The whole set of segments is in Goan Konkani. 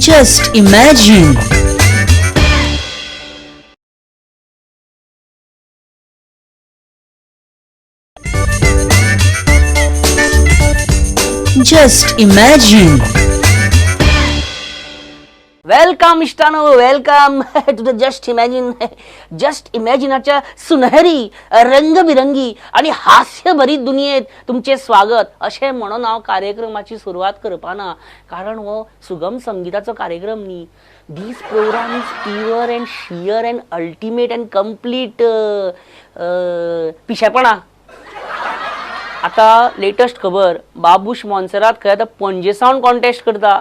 Just imagine. Just imagine. Welcome इश्टानो, welcome to the just imagine. Just इमॅजिनाच्या सुनहरी, रंगबिरंगी आणि हास्यभरीत दुनियेत तुमचे स्वागत. अशें म्हणून हांव कार्यक्रमाची सुरवात करपाना, कारण हो सुगम संगीताचो कार्यक्रम न्ही. This program is pure and sheer and ultimate and complete पिशेपणां. आतां लेटस्ट खबर, बाबूश मोन्सेरात खंय आतां पणजे सावन कॉन्टेस्ट करता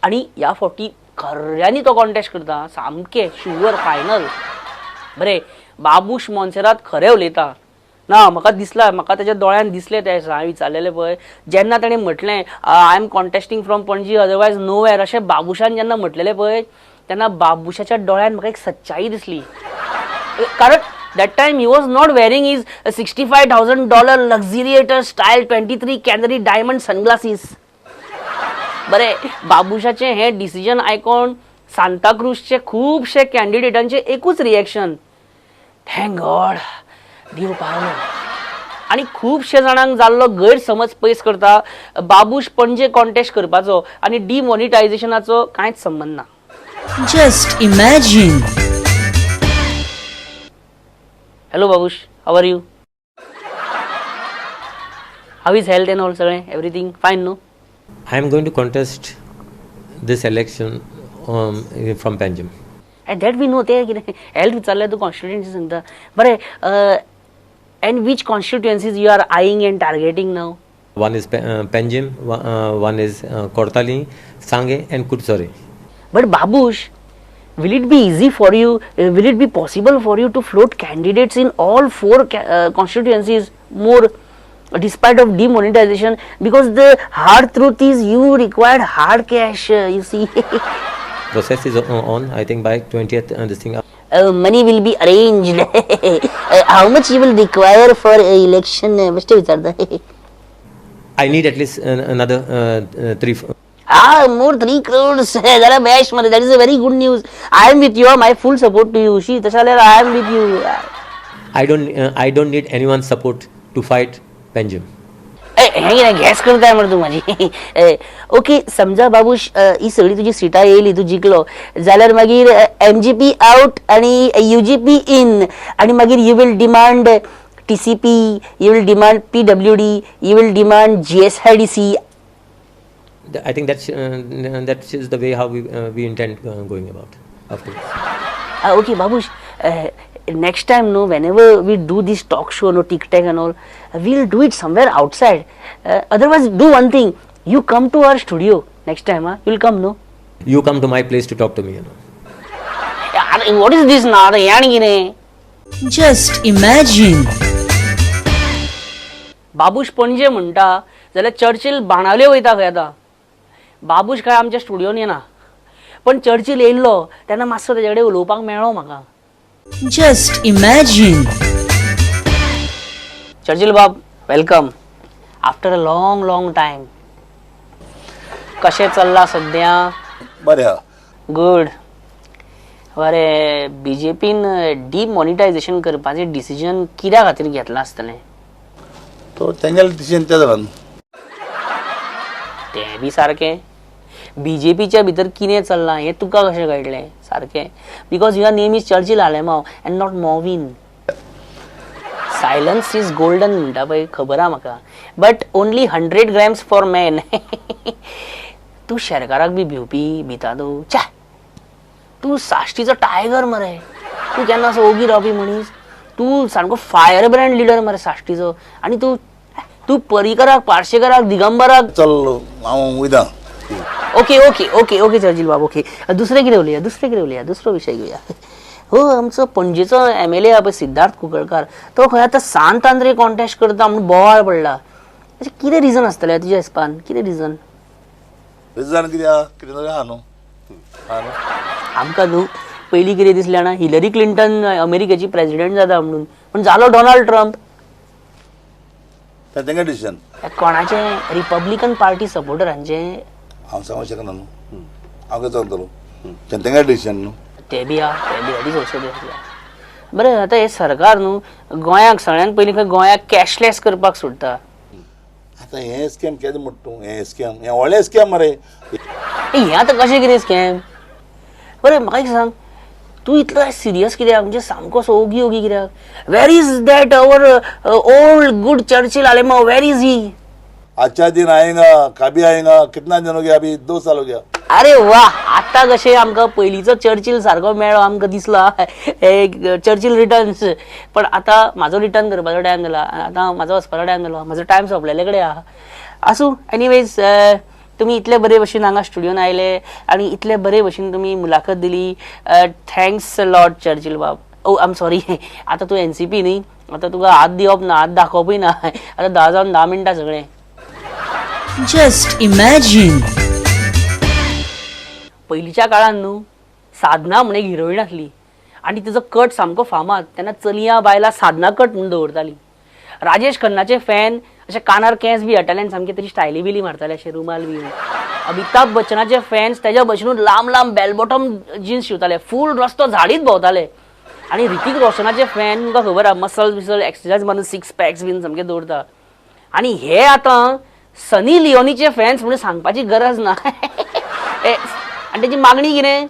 आनी ह्या फावटी खऱ्यांनी तो कॉन्टेस्ट करता, सामकें शुअर फायनल. बरें, बाबूश मोन्सेरात खरें उलयता ना, म्हाका दिसला, म्हाका तेच्या दोळ्यान दिसलें तें. हांवें विचारलेलें पळय, जेन्ना ताणें म्हटलें "I am contesting from Panaji, otherwise nowhere", अशें बाबूशान जेन्ना म्हटलेलें पळय, तेन्ना बाबूशाच्या दोळ्यान म्हाका एक सच्चाई दिसली, कारण that time he was not wearing his $65,000 luxuriator style 23 canary diamond sunglasses. बरें, बाबूशाचें हें डिसिजन आयकोन सांताक्रूजचे खुबशे कॅन्डिडेटांचे एकूच रिएक्शन, thank God, देव पावलो. आनी खुबशे जाणांक जाल्लो गैरसमज पयस करता, बाबूश पणजे कॉन्टेस्ट करपाचो आनी डिमॉनिटायझेशनाचो कांयच संबंद ना. Just imagine. Hello Babush, how are you? How is health and all सगळें, everything fine न्हू? I am going to contest this election from Panjim. That we know. ते कितें हेल्थ विचारलें, तूं कॉन्स्टिट्युएन्सी सांगता. बरें, and which constituencies you are eyeing and targeting now? One is Panjim, one is Cortalim, Sange, and Curchorem. But Babush, will it be easy for you, will it be possible for you to float candidates in all four constituencies more, despite of demonetization? Because the hard truth is you required hard cash, you see. Process is on. I think by 20th, this thing. Money will be arranged. How much you will require for election? बेश्टे विचारता. I need at least another three. Ah, more 3 crores. जरा बॅश मध्ये. That is a very good news. I am with you. My full support to you. शी, तशें जाल्यार I am with you. I don't need anyone's support to fight Panjim. ए, हें कितें गॅस करताय मरे तूं म्हाजी? ओके, समजा बाबूश, ही सगळी तुजी सिटां येयली, तूं जिखलो जाल्यार मागीर एमजीपी आउट आनी युजीपी इन आनी मागीर you will demand TCP, you will demand PWD, you will demand GSIDC. I think that is the way how we intend going about afterwards. Okay, Babush, next time, no, whenever we do this talk show, no, Tic Tac and all, we'll do it somewhere outside. Otherwise, do one thing. You come to our studio next time, huh? You'll come, no? You come to my place to talk to me. यार, what is this ना? हें आनी कितें? Just imagine. Babush Panaji म्हणटा जाल्यार चर्चिल बाणावले वयता खंय आतां. बाबूश काय आमच्या स्टुडियोन येना, पण चर्चिल येयल्लो तेन्ना मातसो तेजे कडेन उलोवपाक मेळ्ळो म्हाका. Just imagine. Churchill बाब, welcome after a long, long time. कशें चल्लां सद्या? बरें आहा. गुड. बरें, बीजेपीन डिमॉनिटायझेशन करपाचें डिसिजन कित्या खातीर घेतलां आसतलें? तो तेंगेले डिसिजन ते जाणां. तें बी सारकें. बीजेपीच्या भितर कितें चल्लां हें तुका कशें कळटलें सारकें? Because your name is Churchill Alemao and not Mauvin. Silence is golden म्हणटा पळय, खबर आहा म्हाका, but only 100 grams for man. तूं शेरकाराक बी भिवपी, भिता तूं? च्या, तूं साश्टीचो टायगर मरे. तूं केन्ना असो ओगी रावपी मनीस? तूं सामको फायर ब्रँड लिडर मरे साश्टीचो आनी तूं तूं पर्रीकराक, पार्शेकराक, दिगंबराक चल, हांव वयता. Okay okay okay okay Churchill बाब, ओके. दुसरें कितें उलोवया, दुसरें कितें उलोवया, दुसरो विशय घेवया. हो आमचो पणजेचो एमएलए आहा पळय, सिद्धार्थ कुंकळकार, तो खंय आतां सांत आंद्रे कॉन्टेस्ट करता म्हणून बोवाळ पडला. अशें कितें रिजन आसतलें तुज्या हिसपान? कितें रिजन? रिजन कितें आहा, कितें तरी आहा न्हू, आहा न्हू. आमकां न्हू पयलीं कितें दिसलें जाणा, हिलरी क्लिंटन अमेरिकेची प्रेसिडेंट जाता म्हणून, पूण जालो डोनाल्ड ट्रम्प. तें तेंगे डिसिजन. कोणाचें? रिपब्लिकन पार्टी सपोर्टरांचें. हांव सांगूंक शकना न्हू. हांव कितें सांगतलो? तेंगे डिसिजन न्हू. ते बी आहा, ते बी आहा, also there. बरें, आतां हें सरकार न्हू गोंयाक सगळ्यान पयलीं खंय गोंयाक कॅशलेस करपाक सोदता. आतां हें स्कॅम केदें म्हणटा तूं? हें स्कॅम, हें व्हडलें स्कॅम मरे. हें आतां कशें कितें स्कॅम? बरें, म्हाका एक सांग, तूं इतलो सिरियस कित्याक? म्हणजे सामको असो ओगी ओगी कित्याक? Where is that our old good Churchill Alemao? Where is he? अच्छा दिन आएगा, कभी आएगा? कितना दिन हो गया? अभी 2 साल हो गया. अरे वा, आतां कशें आमकां पयलींचो चर्चिल सारको मेळ्ळो, आमकां दिसला एक चर्चिल रिटर्न्स. पण आतां म्हाजो रिटर्न करपाचो टायम जाला आनी आतां म्हाजो वचपाचो टायम जालो. म्हाजो टायम सोंपलेले कडेन आहा. आसूं, एनिवेज, तुमी इतले बरे भशेन हांगा स्टुडियोन आयले आनी इतले बरे भशेन तुमी मुलाखत दिली. Thanks lot, Churchill बाब. ओ, आम सॉरी, आतां तूं एनसीपी न्ही, आतां तुका हात दिवप ना, हात दाखोवपूय ना. आतां 10 जावन 10 मिनटां सगळें. Just imagine. पयलींच्या काळान न्हू साधना म्हण एक हिरोईन आसली आनी तिजो कट सामको फामाद. तेन्ना चलयां बायलां साधना कट म्हणून दवरताली. राजेश खन्नाचे फॅन अशे कानार केंस बी हाडटाले आनी सामके तेजी स्टायली बिली मारताले, अशे रुमाल बी. अमिताभ बच्चनाचे फॅन्स तेज्या भशेनूच लांब लांब बेल बॉटम जिन्स शिंवताले, फूल रस्तो झाडीत भोंवताले. आनी ऋतिक रोशनाचे फॅन तुमकां खबर आहा, मसल बिसल एक्सरसायज मारून सिक्स पॅक्स बीन सामके दवरता. आनी हे आतां सनी लिओनीचे फॅन्स म्हणून सांगपाची गरज ना. आनी तेजी मागणी कितें?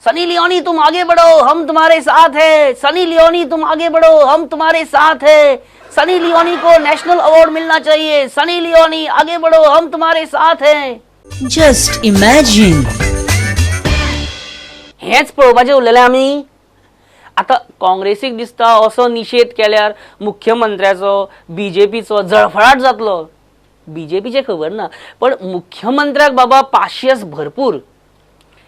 सनी लिओनी, तुम आगे बढ़ो, हम तुम्हारे साथ है. सनी लिओनी, तुम आगे बढ़ो, हम तुम्हारे साथ है. सनी लिओनी को नेशनल अवार्ड मिलना चाहिए. सनी लिओनी, आगे बढ़ो, हम तुम्हारे साथ हैं. Just imagine. हेच पळोवपाचें उरलेलें आमी. आतां काँग्रेसीक दिसता असो निशेध केल्यार मुख्यमंत्र्याचो, बीजेपीचो जळफळाट जातलो. बीजेपीचें खबर ना, पण मुख्यमंत्र्याक बाबा पाशियस भरपूर.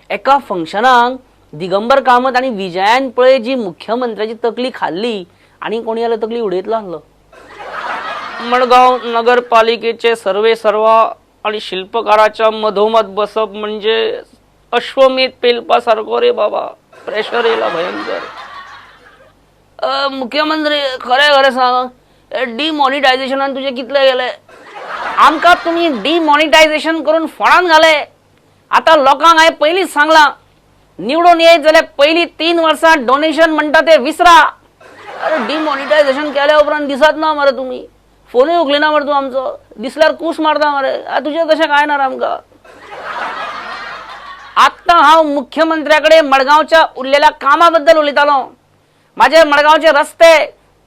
एका फंक्शनाक दिगंबर कामत आनी विजयान पळय जी मुख्यमंत्र्याची तकली खाल्ली, आनी कोणी जाल्यार तकली उडयतलो आसलो. मडगांव नगरपालिकेचे सर्वे सर्वा आणि शिल्पकाराच्या मधोमध बसप म्हणजे अश्वमेध पेलपा सारको रे बाबा. प्रेशर येयला भयंकर. मुख्यमंत्री, खरें खरें सांग, डिमॉनिटायझेशनान तुजे कितले गेले? आमकां तुमी डिमॉनिटायझेशन करून फोणान घाले. आतां लोकांक हांवें पयलींच सांगलां, निवडून येयत जाल्यार पयलीं 3 वर्सां डोनेशन म्हणटा ते विसरा. अरे, डिमॉनिटायझेशन केल्या उपरांत दिसत ना मरे तुमी, फोनूय उखलिना मरे तूं आमचो, दिसल्यार कूस मारता मरे. तुजें तशें कांय ना रे आमकां. आत्तां हांव मुख्यमंत्र्या कडेन मडगांवच्या उरलेल्या कामा बद्दल उलयतालो. माझे मडगांवचे रस्ते,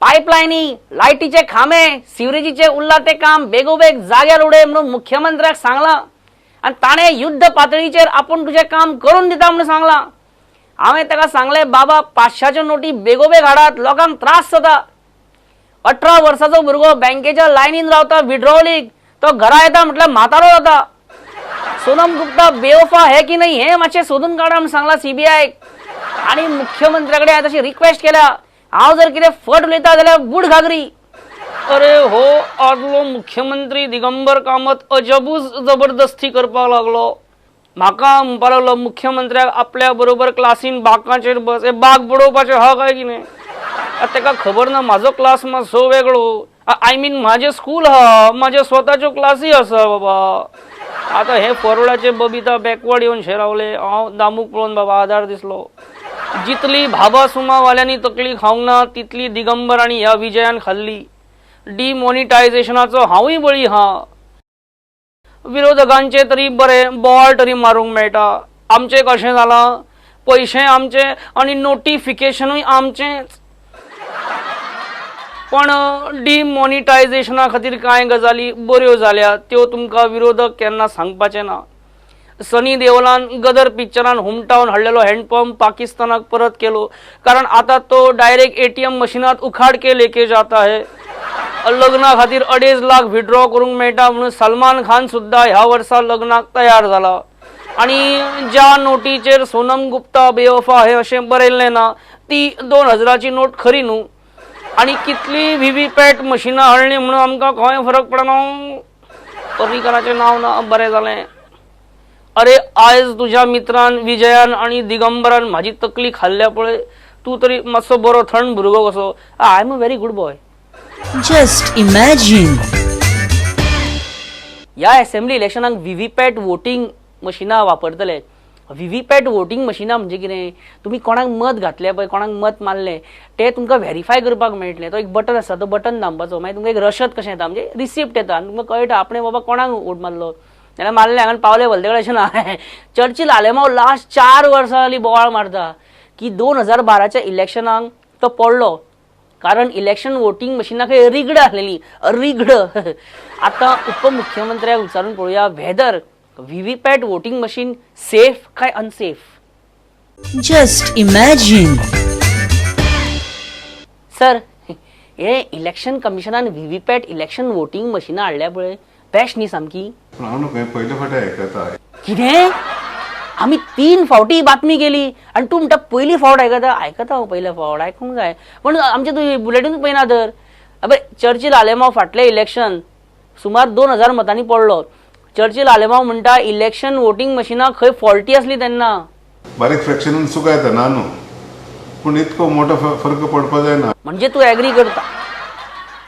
पायपलायनी, लायटीचे खांबे, सिवरेजीचे उरला ते काम बेगोबेग जाग्यार उडय म्हणून मुख्यमंत्र्याक सांगलां आनी ताणें युद्ध पातळीचेर आपूण तुजें काम करून दिता म्हणून सांगलां. हांवें ताका सांगलें, बाबा, 500च्यो नोटी बेगोबेग हाडात, लोकांक त्रास जाता. 18 वर्साचो भुरगो बँकेच्या लायनीन रावता विड्रॉवलीक, तो घरा येता म्हटल्यार म्हातारो जाता. सोनम गुप्ता बेवफा है की नाही हे मातशें सोदून काडा म्हणून सांगलां सीबीआयक. आनी मुख्यमंत्र्या कडेन हांवें तशी रिक्वेस्ट केल्या. हांव जर कितें फट उलयता जाल्यार बूट घागरी. अरे हो, आदलो मुख्यमंत्री दिगंबर कामत अजबूच जबरदस्ती करपाक लागलो. म्हाका म्हणपाक लागलो, मुख्यमंत्र्याक आपल्या बरोबर क्लासीन बाकाचेर बस. हे बाग बडोवपाचे हा काय कितें? आतां ताका खबर ना म्हाजो क्लास मातसो वेगळो, I mean म्हाजें स्कूल हा, म्हाजे स्वताच्यो क्लासी आसा बाबा. आतां हे फॉरवर्डाचे बबिता बॅकवर्ड येवन शे रावले. हांव दामूक पळोवन बाबा आदार दिसलो. जितली भाबा सुमावाल्यांनी तकली खावंक ना, तितली दिगंबर आनी ह्या विजयान खाल्ली. डिमॉनिटायझेशनाचो हांवूय बळी हा. विरोधकांचे तरी बरें, बॉल तरी मारूंक मेळटा. आमचें कशें जालां? पयशे आमचे आनी नोटिफिकेशनूय आमचेंच. पण डिमॉनिटायझेशना खातीर कांय गजाली बऱ्यो जाल्या, त्यो तुमकां विरोधक केन्ना सांगपाचे ना. सनी देओलान गदर पिक्चरान हुमटावन हाडलेलो हँडपंप पाकिस्तानाक परत केलो, कारण आता तो डायरेक्ट एटीएम मशिनात उखाड के लेके जाता है. लग्ना खातीर 2.5 लाख विड्रॉ करूंक मेळटा म्हणून सलमान खान सुद्दां ह्या वर्सा लग्नाक तयार जाला. आणि ज्या नोटीचेर सोनम गुप्ता बेवफा हे अशें बरयल्लें ना, ती 2000ची नोट खरी न्हू. आणि कितली व्हीव्हीपॅट मशिनां हाडली म्हणून आमकां खंय फरक पडना. पर्रीकराचें नांव ना, बरें जालें. अरे, आयज तुज्या मित्रान विजयान आणि दिगंबरान म्हाजी तकली खाल्ल्या पळय, तूं तरी मातसो बरो थंड भुरगो कसो. I am a very good boy. Just imagine. ह्या असेंब्ली इलेक्शनाक व्हीव्हीपॅट वोटींग मशिनां वापरतले. व्हीव्हीपॅट वोटींग मशिनां म्हणजे कितें, तुमी कोणाक मत घातलें पळय, कोणाक मत मारलें तें तुमकां व्हेरीफाय करपाक मेळटलें. तो एक बटन आसता, तो बटन दामपाचो, मागीर तुमकां एक रशद कशें येता, म्हणजे रिसिप्ट येता आनी तुमकां कळटा आपणें बाबा कोणाक वोट मारलो. जाल्यार मारलें हांगा पावले भलते कडेन अशें ना. चर्चिल आलेमाव लास्ट 4 वर्सां जालीं बोवाळ मारता की 2012च्या इलेक्शनाक तो पडलो, कारण इलेक्शन वोटींग मशिना खंय रिगड आसलेली, रिगड. आतां उपमुख्यमंत्र्याक विचारून पळोवया whether VVPAT voting machine safe काय unsafe. Just imagine. Sir, हे इलेक्शन कमिशनान व्हीव्हीपॅट इलेक्शन वोटींग मशिनां हाडल्या पळय, बेस्ट न्ही सामकी. पूण हांव न्हू पयले फावटी आयकता. कितें आमी 3 फावटी बातमी केली आनी तूं म्हणटा पयली फावट आयकता? आयकता हांव पयले फावट, आयकूंक जाय, पूण आमचें तूं बुलेटीन पळयना तर. अबे चर्चिल आलेमाव फाटलें इलेक्शन सुमार 2000 मतांनी पडलो. चर्चिल आलेमाव म्हणटा इलेक्शन वोटींग मशिनां खंय फॉल्टी आसली तेन्ना. बारीक फ्रॅक्शनान चुका येता ना न्हू, पूण इतको मोठो फरक पडपा जायना. म्हणजे तूं एग्री करता,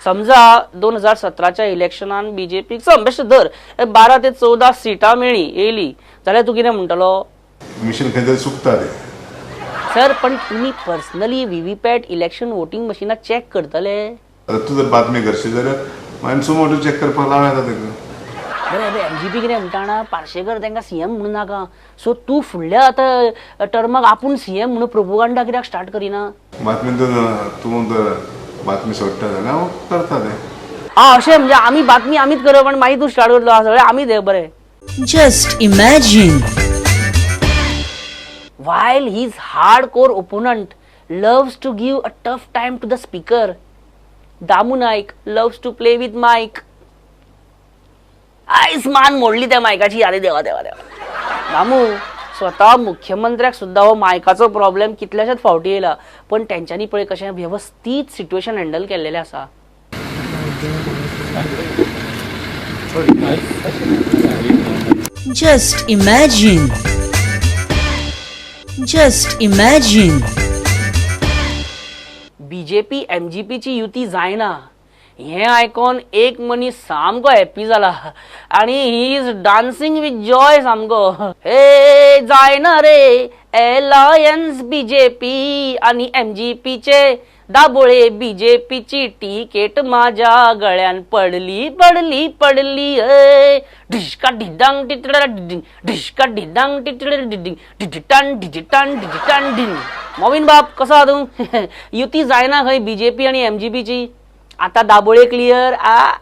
समजा 2017च्या इलेक्शनान बीजेपीक बेश्ट धर 12 ते 14 सिटां मेळ्ळी येयली जाल्यार तूं कितें म्हणटलो? मिशन खंय तरी चुकता तें. सर, पण तुमी पर्सनली व्हीव्हीपॅट इलेक्शन वोटींग मशिनां चॅक करतले? आतां तूं जर बातमी करशी जाल्यार मागीर सुमोटो चॅक करपाक लावं येता तेका. बरें, एमजीपी कितें म्हणटा जाणा, पार्शेकर तांकां सीएम म्हणून नाका, सो तूं फुडल्या आतां टर्माक आपूण सीएम म्हणून प्रोपोगंडा कित्याक स्टार्ट करिना? बातमी तूं जर बातमी सोडटा जाल्यार हांव करता तें. आं, अशें म्हणजे आमी बातमी आमीच करप आनी मागीर तूं स्टार्ट करतलो, सगळें आमी ते. बरें. Just imagine. While his hardcore opponent loves to give a tough time to the speaker, Damu Naik loves to play with mic. आयज मान मोडली त्या मायकाची. अरे देवा देवा देवा. दामू, स्वता मुख्यमंत्र्याक सुद्दां हो मायकाचो प्रॉब्लेम कितल्याशाच फावटी येयला, पण तेंच्यांनी पळय कशें वेवस्थीत सिट्युएशन हँडल केल्लेलें आसा. Just imagine. Just imagine. BJP एमजीपीची युती जायना हें आयकोन एक मनीस सामको हॅप्पी जाला आनी he is dancing with joy सामको. हे जायना रे एलायन्स बीजेपी आनी एमजीपीचे दाबोळे, बीजेपीची तिकेट माझ्या गळ्यान पडली पडली पडली. ढिशका ढिडांग टिटडा डिडिंग, ढिशका ढिडांग टिटडा डिडिंग, डिजिटान डिजिटान डिजिटान डिंग. मोविन बाब कसो आहा तूं? युती जायना खंय बीजेपी आनी एमजीपीची, आतां दाबोळे क्लियर. आ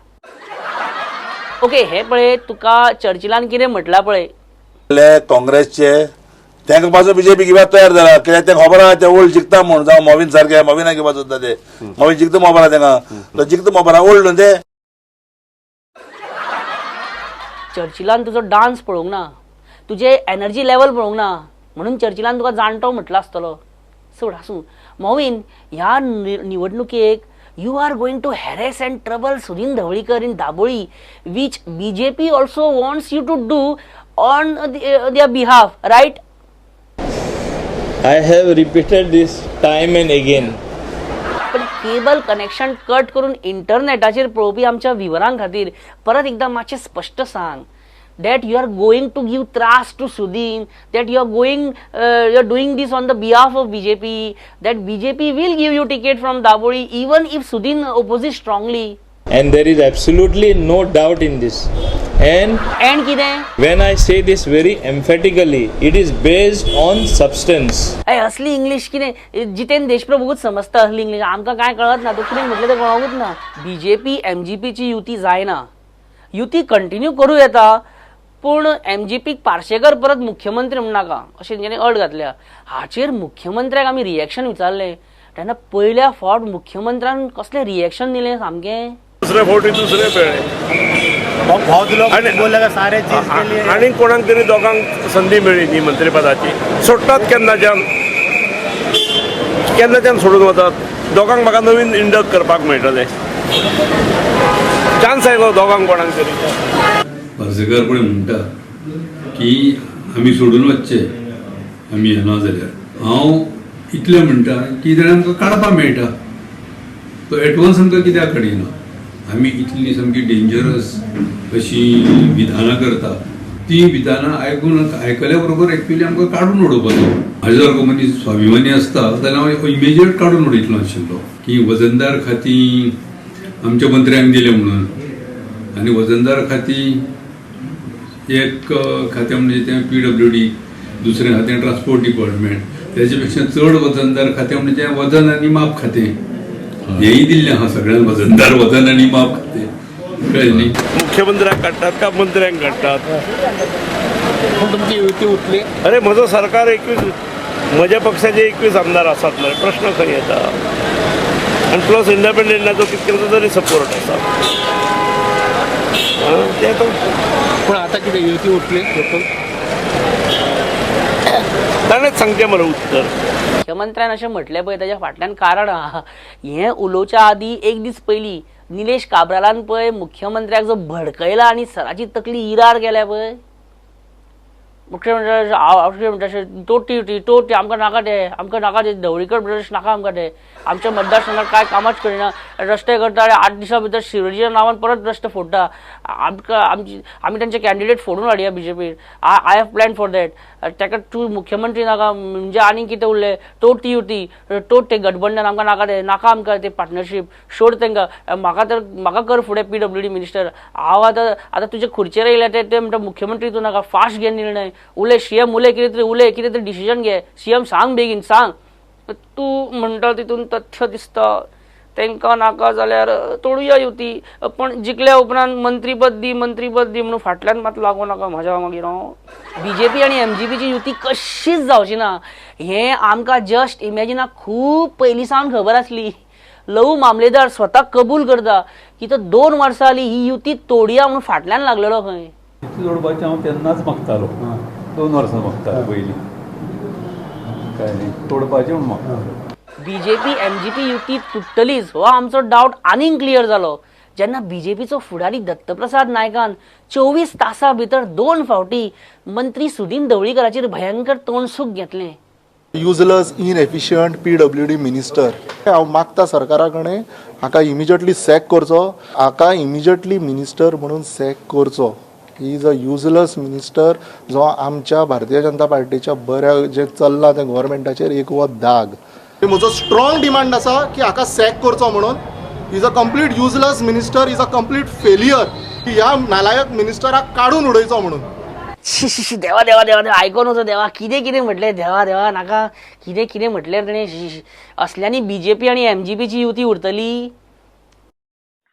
ओके, हे पळय तुका चर्चिलान कितें म्हटलां पळय. काँग्रेसचे तांकां पासून बीजेपी घेवपाक तयार जाला, कित्याक तें खबर आहा ते ओल्ड जिखता म्हूण. जावं मोविन सारके मोविना घेवपाक सोदता ते, मोविन जिखता खबर आहा तेंका, तो जिखता खबर आहा ओल्ड न्हू ते. चर्चिलान तुजो डान्स पळोवंक ना, तुजें एनर्जी लेवल पळोवंक ना, म्हणून चर्चिलान तुका जाणटो म्हटलो आसतलो. सोड, आसूं. मोविन, ह्या निवडणुकेक you are going to harass and trouble Sudin Dhavalikar in Dabolim, which BJP also wants you to do on their behalf, right? I have repeated this time and again. पण केबल कनेक्शन कट करून इंटरनेटाचेर पळोवपी आमच्या विवरां खातीर परत एकदां मातशें स्पश्ट सांग that you are going to give त्रास to Sudin, that you are going, you are doing this on the behalf of BJP, that BJP will give you ticket from Dabolim even if Sudin opposes strongly. And there is absolutely no doubt in this. And and कितें? when I say this very emphatically, it is based on substance. अय, असली इंग्लीश कितें जितेन देशप्रभूच समजता असली इंग्लीश, आमकां कांय कळत ना. तूं कितें म्हटलें तें कळोंकूच ना. बीजेपी एमजीपीची युती जायना, युती कंटिन्यू करूं येता, पूण एमजीपीक पार्शेकर परत मुख्यमंत्री म्हण नाका अशें तेंच्यांनी अट घातल्या. हाचेर मुख्यमंत्र्याक आमी रिएक्शन विचारलें तेन्ना पयल्या फावट मुख्यमंत्र्यान कसलें रिएक्शन दिलें सामकें. दुसरे फावटी दुसरे मेळ्ळे. बहुत लोग बोलेगा सारे चीज के लिए. आनी कोणाक तरी दोगांक संदी मेळ्ळी न्ही मंत्रीपदाची, सोडटात केन्नाच्यान केन्नाच्यान सोडून वतात. दोगांक म्हाका नवीन इंडक्ट करपाक मेळटलें, चान्स आयलो दोगांक कोणाक तरी. पार्सेकर पळय म्हणटा की आमी सोडून वचचे आमी येना जाल्यार, हांव इतलें म्हणटा की जाल्यार आमकां काडपाक मेळटा, तो एडवान्स आमकां कित्याक काडिना? आमी इतली सामकी डेंजरस अशी विधानां करता ती विधानां आयकून आयकल्या बरोबर एक्चुअली आमकां काडून उडोवपाचो. म्हाज्या सारको मनीस स्वाभिमानी आसता जाल्यार हांव इमिजिएट काडून उडयतलो आशिल्लो की वजनदार खातीं आमच्या मंत्र्यांक दिलें म्हणून. आनी वजनदार खातीं एक खातें म्हणजे तें PWD, दुसरें खातें ट्रान्सपोर्ट डिपार्टमेंट, तेजे पेक्षा चड वजनदार खातें म्हणजे वजन आनी माप खातें, हेंय दिल्लें आहा सगळ्यांत वजनदार वजन आनी माप खातें, कळ्ळें न्ही. मुख्यमंत्र्याक काडटात का मंत्र्यांक काडटात? तुमची युती उठली. अरे म्हजो सरकार 21, म्हज्या पक्षाचे 21 आमदार आसात मरे, प्रश्न खंय येता? आनी प्लस इंडिपेंडंटाचो कितलो तरी सपोर्ट आसा. ते पण आता कितें युती उठली ताणेंच सांगचें मरे उत्तर. मुख्यमंत्र्यान अशें म्हटलें पळय ताच्या फाटल्यान कारण आहा. हें उलोवच्या आदीं एक दीस पयलीं निलेश काब्रालान पळय मुख्यमंत्र्याक जो भडकयला आनी सराची तकली इरार केल्या पळय. मुख्यमंत्री अशें तोटी ती तोटी आमकां नाका ते, आमकां नाका ते ढवळीकर ब्रदर्स नाका आमकां ते, आमच्या मतदारसंघात काय कामाच करिना, रस्ते करता आनी 8 दिसां भितर शिरोडीच्या नांवान परत रस्ते फोडटा, आमकां आमची आमी तांचे कॅन्डिडेट फोडून हाडया बीजेपीन, I have plan for that, ताका तूं मुख्यमंत्री नाका म्हणजे आनी कितें उरलें, तोटी उटी तोट ते गठबंधन आमकां नाका ते, नाका आमकां ते पार्टनरशीप सोड तांकां, म्हाका तर म्हाका कर फुडें PWD minister, हांव आतां आतां तुजे खुर्चेर येयल्या ते म्हणटा मुख्यमंत्री तूं नाका, फास्ट घे निर्णय, उलय सीएम उलय, कितें तरी उलय, कितें तरी डिसिजन घे, सीएम सांग बेगीन सांग. तूं म्हणटा तितून तथ्य दिसता, तांकां नाका जाल्यार तोडुया युती, पण जिखल्या उपरांत मंत्रीपद दी मंत्रीपद दी म्हणून फाटल्यान मात लागूं नाका म्हाज्या मागीर. हांव बीजेपी आनी MGPची युती कशीच जावची ना हें आमकां जस्ट इमॅजिनाक खूब पयलीं सावन खबर आसली. लवू मामलेदार स्वता कबूल करता की तो 2 वर्सां जालीं ही युती तोडया म्हणून फाटल्यान लागलेलो खंय. युती जोडपाचें हांव तेन्नाच मागतालो, 2 वर्सां मागतालो पयलीं, काय न्ही तोडपाचें म्हूण मागतालो. बीजेपी MGP युती तुट्टलीच हो आमचो डावट आनीक क्लियर जालो जेन्ना बीजेपीचो फुडारी दत्तप्रसाद नायकान 24 तासां भितर 2 फावटी मंत्री सुदीन ढवळीकराचेर भयंकर तोंडसूख घेतलें. युजलस इनएफिशियंट PWD minister, हांव मागता सरकारा कडेन हाका इमिजिएटली सॅक करचो, हाका इमिजिएटली मिनिस्टर म्हणून सॅक करचो. He is a useless minister जो आमच्या भारतीय जनता पार्टीच्या बऱ्या जें चल्लां तें गव्हर्मेंटाचेर एक हो दाग. म्हजो स्ट्रॉंग डिमांड आसा की हाका सॅक करचो म्हणून. Is a complete useless minister, is a complete failure. ह्या नालायक मिनिस्टराक काडून उडयचो म्हणून. शी शी शी, देवा देवा देवा देवा, आयकोन वचो देवा, कितें कितें म्हटलें देवा देवा नाका, कितें कितें म्हटलें तेणें. असल्यांनी बीजेपी आनी MGPची युती उरतली.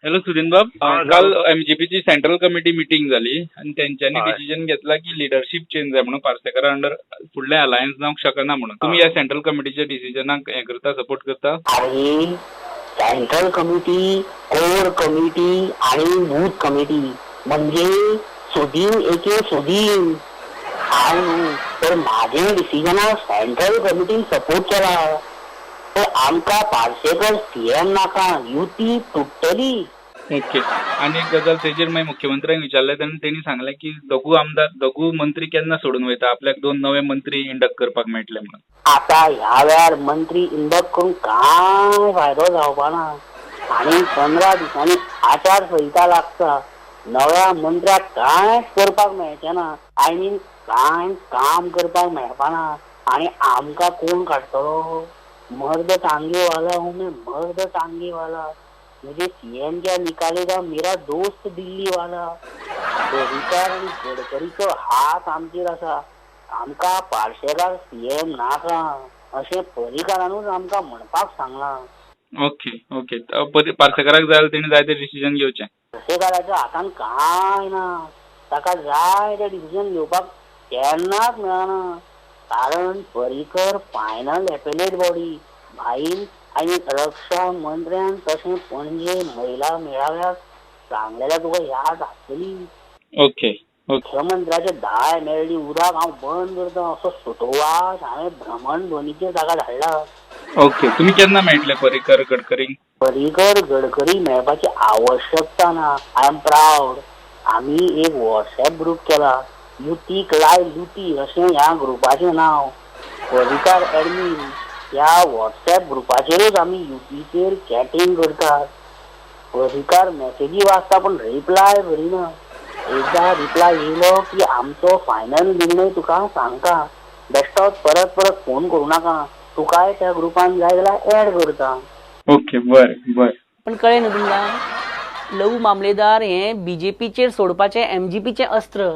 हॅलो सुदीन बाब, काल MGPची सेंट्रल कमिटी मिटींग जाली आनी तेंच्यांनी डिसिजन घेतला की लिडरशीप चेंज जाय म्हणून, पार्सेकरा अंडर फुडलें अलायन्स जावंक शकना म्हणून. तुमी ह्या सेंट्रल कमिटीच्या डिसिजनाक हें करता, सपोर्ट करता? अरे सेंट्रल कमिटी, कोर कमिटी आणि बूथ कमिटी म्हणजे सुदीन एके सुदीन, हांव न्हू तर म्हाजें डिसिजनाक सेंट्रल कमिटीन सपोर्ट केला. तर आमकां पार्सेकर सीएम नाका, युती तुट्टली. ओके, आनी एक गजाल तेजेर मागीर मुख्यमंत्र्यांक विचारलें तेन्ना तेणी सांगलें की दोगू आमदार दोगू मंत्री केन्ना सोडून वयता, आपल्याक 2 नवे मंत्री इंडक्ट करपाक मेळटले म्हणून. आतां ह्या वेळार मंत्री इंडक्ट करून कांय फायदो जावपा ना आनी 15 दिसांनी आचारसंहिता लागता, नव्या मंत्र्याक कांयच करपाक मेळचें ना, I mean कांय काम करपाक मेळपा ना. आनी आमकां कोण काडटलो? मर्द टांगे वाला हूँ मैं, मर्द टांगे वाला, मुझे सीएम क्या निकालेगा मेरा दोस्त दिल्ली वाला. पर्रीकार आनी गडकरीचो हात आमचेर आसा, आमकां पार्सेकार सीएम नाका अशें पर्रीकारानूच आमकां म्हणपाक सांगलां. ओके ओके, पार्सेकाराक जाय जाल्यार तेणी जाय तें डिसिजन घेवचें. पार्सेकाराच्या हातान कांय ना, ताका जाय तें डिसिजन घेवपाक केन्नाच मेळना, कारण पर्रीकर फायनल एपेलेट बॉडी भाईन आनी रक्षा मंत्र्यान तशें पणजे महिला मेळाव्याक सांगलेल्या तुका याद आसतली. ओके, मुख्यमंत्र्याचे 10 MLD उदक हांव बंद करता असो सुटोवास हांवें भ्रमणध्वनीचेर ताका धाडला. ओके, तुमी केन्ना मेळटले पर्रीकर गडकरींक? पर्रीकर गडकरी मेळपाची आवश्यकता ना. I am proud. आमी एक वॉट्सएप ग्रूप केला, युतीक लाय लुती अशें ह्या ग्रुपाचें नांव. पर्रीकार एडमीन. ह्या वॉट्सएप ग्रुपाचेरूच आमी युतीचेर चॅटींग करतात. पर्रीकार मॅसेजी वाचता पण रिप्लाय करिना. एकदा रिप्लाय येयलो की आमचो फायनल निर्णय तुका सांगता. बेश्टोच परत परत फोन करूं नाका, तुकाय त्या ग्रुपान जाय जाल्यार एड करता. ओके, बरें बरें. पण कळ्ळें न्हू तुमकां, लघु मामलेदार हें बीजेपीचेर सोडपाचें एमजीपीचें अस्त्र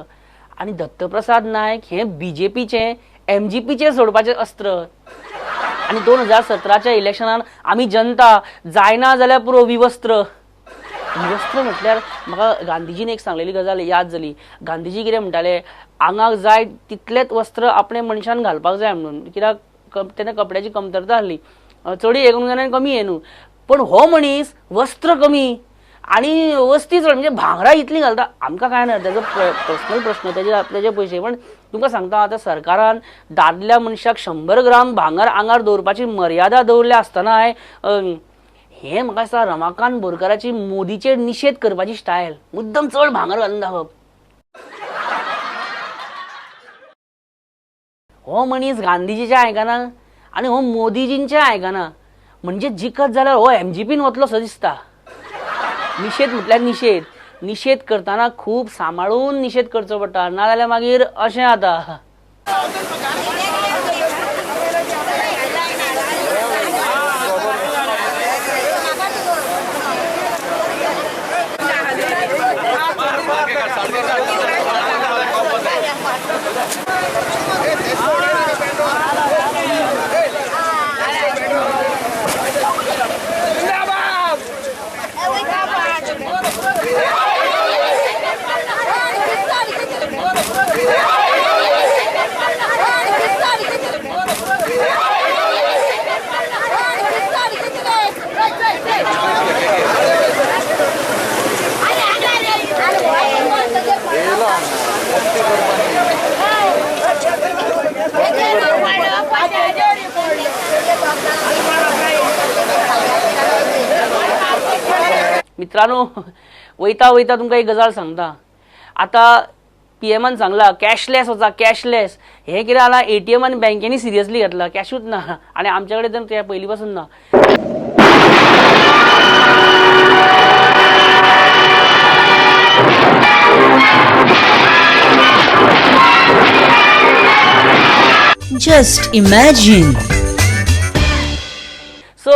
आनी दत्तप्रसाद नायक हें बीजेपीचें एमजीपीचेर सोडपाचें अस्त्र. आनी 2017च्या इलेक्शनान आमी जनता जायना जाल्यार पुरो विवस्त्र. विवस्त्र म्हटल्यार म्हाका गांधीजीन एक सांगलेली गजाल याद जाली. गांधीजी कितें म्हणटाले, आंगाक जाय तितलेंच वस्त्र आपणे मनशान घालपाक जाय म्हणून, कित्याक तेन्ना कपड्याची कमतरता आसली, चडूय हें करूंक जायना आनी कमी हें न्हू. पण हो मनीस वस्त्र कमी आनी वस्ती चड, म्हणजे भांगरां इतलीं घालता. आमकां कांय ना, तेजो पर्सनल प्रश्न, तेजे पयशे. पण तुमकां सांगता, आतां सरकारान दादल्या मनशाक 100 ग्राम भांगर आंगार दवरपाची मर्यादा दवरल्या आसतनाय हें म्हाका दिसता रमाकांत बोरकाराची मोदीचेर निशेध करपाची स्टायल, मुद्दम चड भांगर घालून दाखोवप. हो मनीस गांधीजीचें आयकना आनी हो मोदीजींचें आयकना, म्हणजे जिखत जाल्यार हो एमजीपीन वतलो सो दिसता. निशेध म्हटल्यार निशेध, निशेध करतना खूब सांबाळून निशेध करचो पडटा, नाजाल्यार मागीर अशें जाता. मित्रांनो, वयता वयता तुमकां एक गजाल सांगता. आतां पीएमान सांगला कॅशलेस वचा, कॅशलेस. हें कितें जालां, एटीएम आनी बँकेनी सिरियसली घेतला, कॅशूच ना आनी आमचे कडेन तर ते पयलीं पासून ना. Just imagine. सो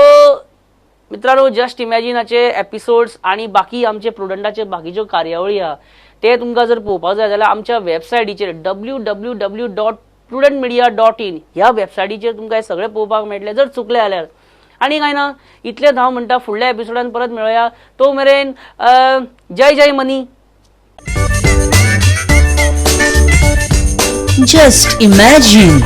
मित्रांनो, जस्ट इमॅजिनाचे एपिसोड्स आणि बाकी आमचे प्रुडंटाचे बाकीच्यो कार्यावळी आहा ते तुमकां जर पळोवपाक जाय जाल्यार आमच्या वेबसायटीचेर www.prudentmedia.in ह्या वेबसायटीचेर तुमकां हें सगळें पळोवपाक मेळटलें जर चुकलें जाल्यार. आनी कांय ना, इतलेंच हांव म्हणटा, फुडल्या एपिसोडान परत मेळोया. तो मेरेन जय जय money. Just imagine.